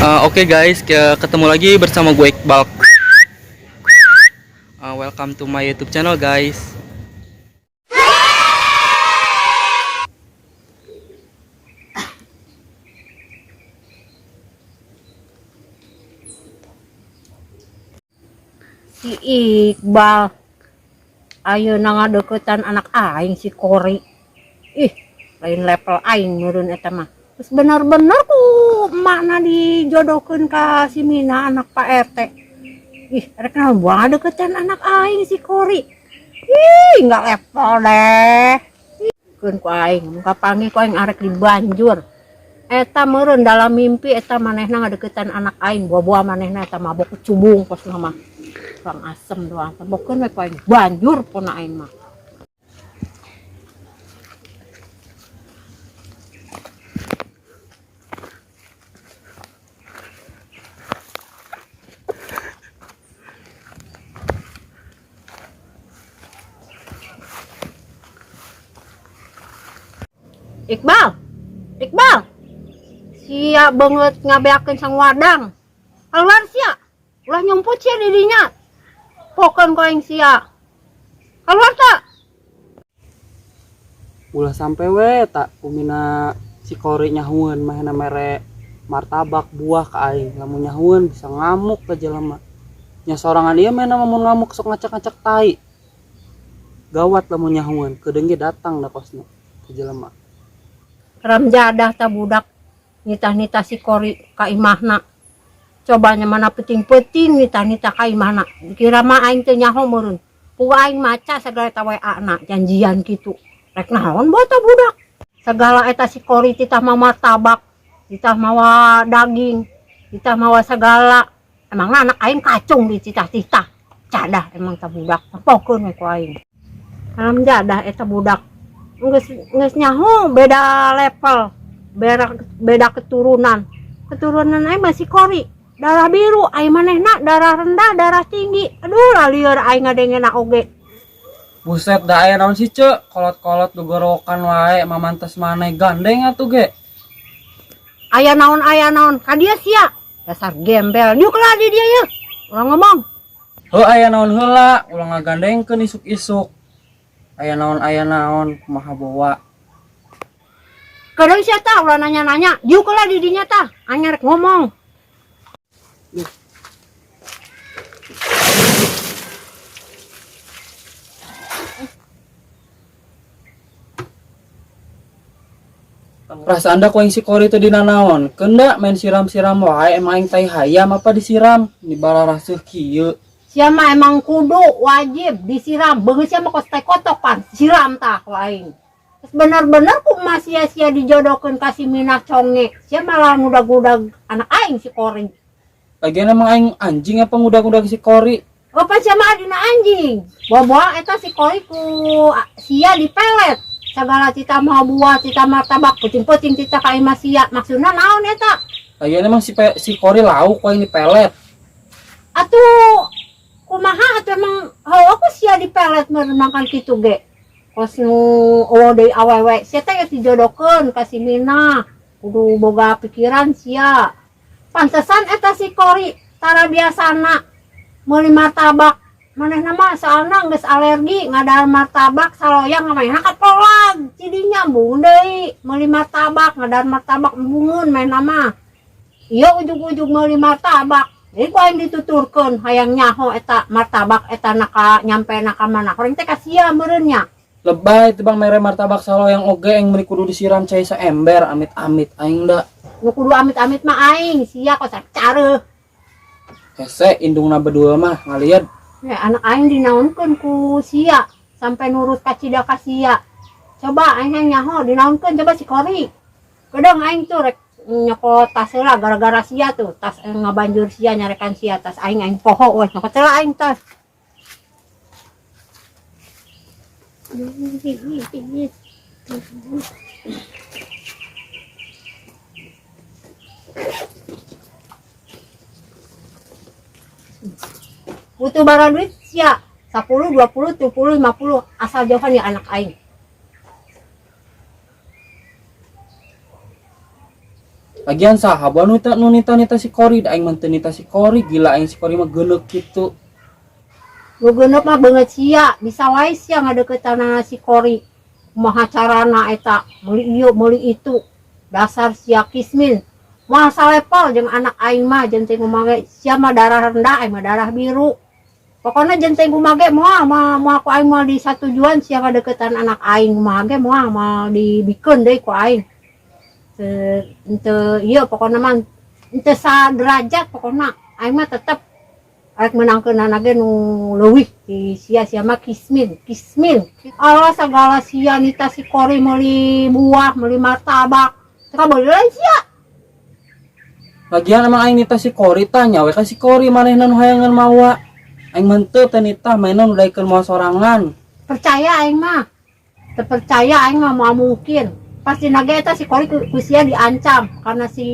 Oke guys, ketemu lagi bersama gue Iqbal. Welcome to my YouTube channel, guys. Si Iqbal ayeuna ngadeukeutan anak aing si Kori. Ih, lain level aing meureun eta mah. Terus bener-bener ku emakna dijodohkeun ka si Mina anak Pak RT. Ih, rek naon buang ngadeukeutan anak aing si Kori. Ih, nggak level deh. Keun ku aing, muka panggih ku aing arek dibanjur. Eta meureun dalam mimpi eta manehna ngadeukeutan anak aing, buah-buah manehna eta mabok kecubung kos mah. Kurang asem doang, tebokeun we ku aing banjur pona aing mah. Iqbal, Iqbal, sia banget ngabeakeun sang wadang. Keluar sia, ulah nyumput sia didinya. Pokeun ku aing sia. Keluar tak? Ulah sampai we tak umina si Kori nyahueun mahena mere martabak buah ka aing. Lamun nyahueun bisa ngamuk ka jelema. Nya sorangan ieu mah mun ngamuk sok ngacak-ngacak tai. Gawat lamun nyahueun, kedeung ge datang da kosna ka jelema. Ramjadah ta budak nitah-nitah si Kori ka imahna. Cobanya mana peting-peting nitah-nitah ka imahna. Dikira mah aing teu nyaho meureun. Puguh aing maca sagala eta WA na janjian kitu. Rek naon bae ta budak. Segala eta si Kori titah mawa martabak, titah mawa daging, titah mawa segala. Emangna anak aing kacung di titah-titah. Cadah emang ta budak. Tempokeun we ku aing. Ramjadah eta budak. Geus geus nyaho beda level, beda keturunan. Keturunan aing masih Kori, darah biru, aing manehna darah rendah, darah tinggi. Aduh, lalieur aing ngadengena oge. Buset da aya naon sih ceu, kolot-kolot gogorowokan wae mamantes maneh gandeng atuh ge. Aya naon, ka dieu sia. Dasar gembel, yuk lah di dia yeuh. Ulah ngomong. Heuh aya naon heula, ulah ngagandengkeun isuk-isuk. Aya naon, kumaha bawa. Kadang sia tah ulah nanya-nanya, yuk lah di dinya tah, aing rek ngomong. Perasaan da ku aing si Kori teh dina naon? Keun da main siram-siram wae emang aing tai hayam apa disiram? Di bararaseuh kieu. Sia mah emang kudu wajib disiram. Beungeut sia mah kos teh kotok pan, siram tah ku aing. Terus bener-bener ku mah sia-sia dijodohkeun ka si Mina conge. Sia malah ngudag-ngudag anak aing si Kori. Lagian emang aing anjing apa ngudag-ngudag si Kori? Oh, pan sia mah adina anjing. Bawa-bawa eta si Kori ku sia dipelet. Segala cita mau buah, cita martabak, puting-puting cita ka imah sia. Maksudna naon eta? Lagian emang si Kori lauk ku aing dipelet. Atuh kumaha atuh emang heueuh ku sia dipelet meureun makan kitu ge. Kos nu eueuh deui awewe, sia teh geus dijodohkeun ka si Mina. Kudu boga pikiran sia. Pantesan eta si Kori tara biasana meuli martabak. Manehna mah soalna geus alergi ngadahar martabak saloyang manehna kapolag. Cidinya embung deui meuli martabak, ngadahar martabak embungeun manehna mah. Ieu ujug-ujug meuli martabak. Jadi ku aing dituturkeun hayang nyaho eta martabak eta naka nyampe naka mana. Kurang teh ka sia meureun nya. Lebay teh bang mere martabak saloyang oge aing meuli kudu disiram cai saember amit-amit aing da. Nu kudu amit-amit mah aing sia kos careuh. Hese indungna bedul mah ngaliad. Ya, anak aing dinaonkeun ku sia sampai nurut ka cida ka sia. Coba aing hayang nyaho dinaonkeun coba si Kori. Kedeng aing tuh rek nyokot tas heula gara-gara sia tuh tas ngabanjur sia nyarekan sia tas aing aing poho we nyokot heula aing tas. Butuh barang duit sia 10, 20, 70, 50 asal jauhan ya anak aing. Lagian saha bae nu nu nita-nita si Kori, da aing mah teu nita si Kori, gila aing si Kori mah geuneuk kitu. Nu geuneup mah beungeut sia, bisa wae sia ngadeukeutanana si Kori. Kumaha carana eta, meuli ieu meuli itu. Dasar sia kismin. Moal salepel jeung anak aing mah jeung teh kumaha ge, sia mah darah rendah, aing mah darah biru. Pokoknya jeung teh kumaha ge moal moal moal ku aing moal disatujuan sia ngadeukeutan anak aing kumaha ge moal moal dibikeun deui ku aing. Teu teu ieu pokokna mah teu saderajat pokokna aing mah tetep arek menangkeunana ge nu leuwih ti sia, sia mah kismin kismin. Allah segala sia nita si Kori meuli buah meuli martabak teu kabeuli lain sia. Lagian emang aing nita si Kori, tanya we ka si Kori, manehna nu hayangan mawa. Aing mah teu teu nita, manehna nu daekeun mawa sorangan. Percaya aing mah, teu percaya aing mah moal mungkin. Pasti nage eta si Kori ku sia diancam karena si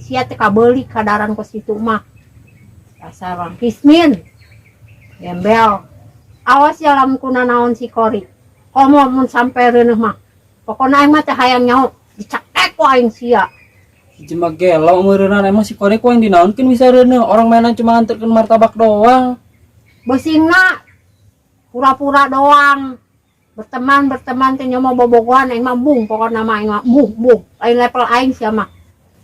sia teu kabeuli kadaran kos kitu mah. Dasar orang kismin gembel, awas ya lamun kuna naon si Kori, komo mun sampai reuneuh mah pokokna aing mah teh hayang nyaho dicekek ku aing sia. Hiji mah gelo meureunana, emang si Kori ku aing dinaonkeun bisa reuneuh, orang mainan cuma nganterkeun martabak doang. Beusingna pura-pura doang berteman berteman teh nyomo bobogohan. Aing mah bung, pokokna mah aing mah bung bung, lain level aing sia mah.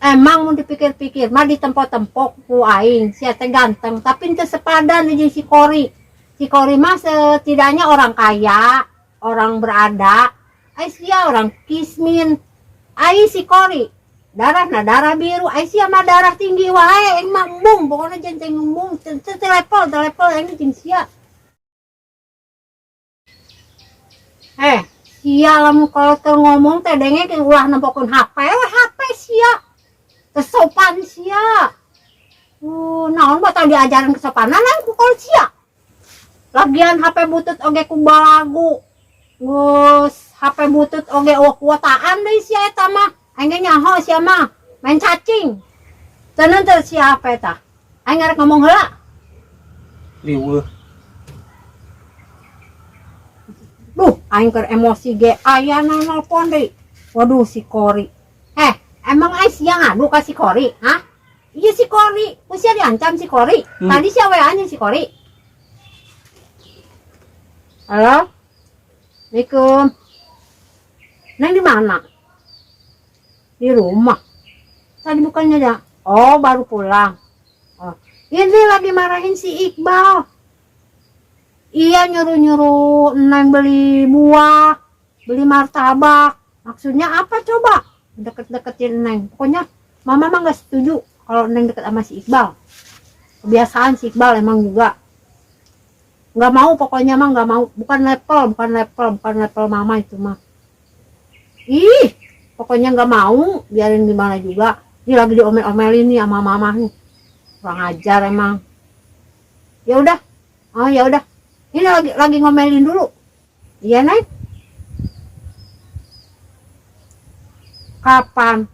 Emang mun dipikir-pikir mah ditempo-tempo ku aing sia teh ganteng, tapi teu sepadan jeung si Kori. Si Kori mah setidaknya orang kaya, orang berada. Ai sia orang kismin. Ai si Kori darah na darah biru, ai sia mah darah tinggi wae. Aing mah embung, pokoknya jeung teh embung, teu teu level, teu level aing jeung sia. Eh, sia lamun kalau teu ngomong teh denge ulah nempokeun HP we, HP sia. Teu sopan sia. Naon batal diajaran kesopanan ku kalau sia. Lagian HP butut oge ku balagu. Geus HP butut oge eueuh kuotaan deui sia eta mah. Aing ge nyaho sia mah main cacing. Tenan teu sia HP tah? Aing arek ngomong heula. Riweuh. Duh, aing keur emosi ge aya nelpon deui. Waduh, si Kori. Eh, emang aing sia ngadu ka si Kori, hah? Iya si Kori, ku sia diancam si Kori. Tadi sia WA nya si Kori. Halo? Assalamualaikum. Neng di mana? Di rumah. Tadi bukannya ya? Oh, baru pulang. Oh, ini lagi marahin si Iqbal. Iya nyuruh-nyuruh Neng beli buah, beli martabak. Maksudnya apa coba? Deket-deketin Neng. Pokoknya mama mah nggak setuju kalau Neng deket sama si Iqbal. Kebiasaan si Iqbal emang juga. Nggak mau, pokoknya mah nggak mau. Bukan level, bukan level, bukan level mama itu mah. Ih, pokoknya nggak mau. Biarin gimana juga. Ini lagi diomel-omelin nih sama mama nih. Kurang ajar emang. Ya udah. Oh ya udah. Ini lagi ngomelin dulu. Iya, Neng? Kapan?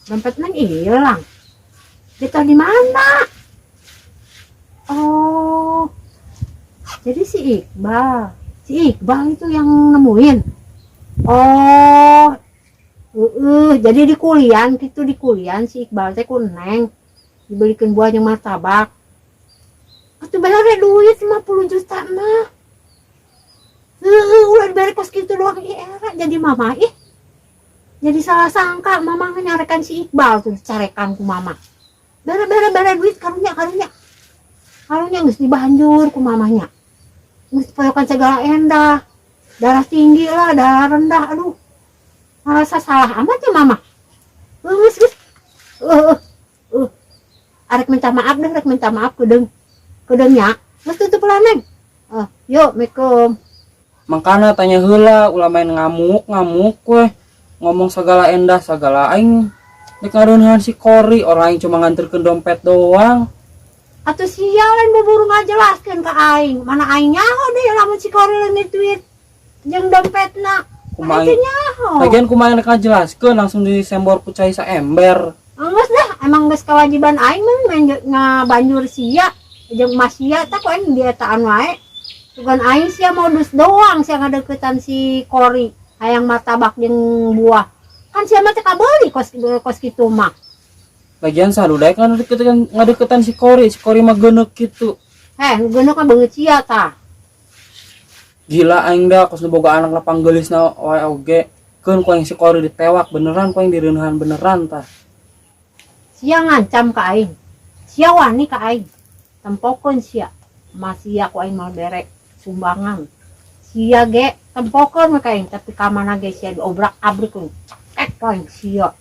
Dompet Neng hilang. Ditaruh di mana? Oh. Jadi si Iqbal. Si Iqbal itu yang nemuin. Oh. Jadi di kulian gitu, di kulian si Iqbal teh ku Neng dibelikan buah yang martabak. Atuh bayar duit 50 juta mah. Ulah dibayar kos gitu doang. Ih, era jadi mama ih. Jadi salah sangka mama nyarekan si Iqbal tuh, dicarekan ku mama. Bare bare bare duit karunya karunya. Karunya geus dibanjur ku mamanya. Geus poyokan segala endah. Darah tinggi lah, darah rendah, aduh. Ngerasa salah amat ya mama. Geus geus. Arek minta maaf deh, arek minta maaf kedeung. Kedeungnya, geus tutup lah Neng. Oh, yuk, Assalamualaikum. Makana tanya heula, ulah main ngamuk-ngamuk weh. Ngomong segala endah segala aing dek ngadeuneuhan si Kori, orang aing cuma nganterkeun dompet doang. Atuh sia lain buburu ngajelaskeun ka aing. Mana aing nyaho deh lamun si Kori leungit duit jeung dompetna. Kumaha Mana teu nyaho. Lagian kumaha rek ngajelaskeun, langsung disembor ku cai saember. Geus dah, emang geus kewajiban aing mah main ngabanjur sia jeung mas sia tah ku aing dietaan wae. Bukan aing sia modus doang sia ngadeukeutan si Kori hayang martabak jeung buah. Kan sia mah teu kabeuli kos kos kitu mah. Lagian saha daek ngadeketan ngadeketan si Kori mah geuneuk kitu. Heh, nu geuneuk mah beungeut sia tah. Gila aing dah kos nu boga anak lapang geulisna wae oge. Keun ku aing si Kori ditewak beneran ku aing direunahan beneran tah. Sia ngancam ka aing. Sia wani ka aing. Tempokeun sia. Masih ku aing mau bere sumbangan. Sia ge tempokeun we ka aing tapi ka mana ge sia diobrak-abrik ku. Cekek ku aing sia.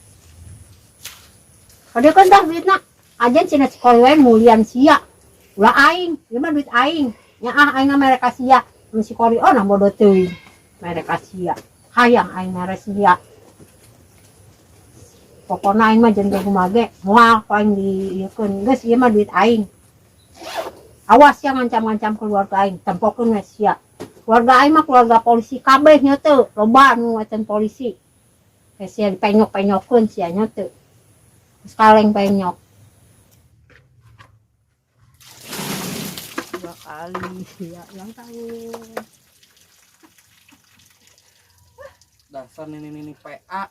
Kadekeun tah duitna. Ajen cenah si Kori wae mulian sia. Ulah aing, ieu mah duit aing. Nya ah aing mah mere ka sia. Mun si Kori oh nah bodoh teuing. Mere ka sia. Hayang aing mere sia. Pokona aing mah jeung kumaha ge moal ku aing diieukeun. Geus ieu mah duit aing. Awas ya ngancam-ngancam keluarga aing, tempokeun we sia. Keluarga aing mah keluarga polisi kabeh nya teu, loba nu eten polisi. Geus sia dipenyok-penyokeun sia nya teu. Geus kaleng penyok. Dua kali sia ulang tahun. Dasar nini-nini PA.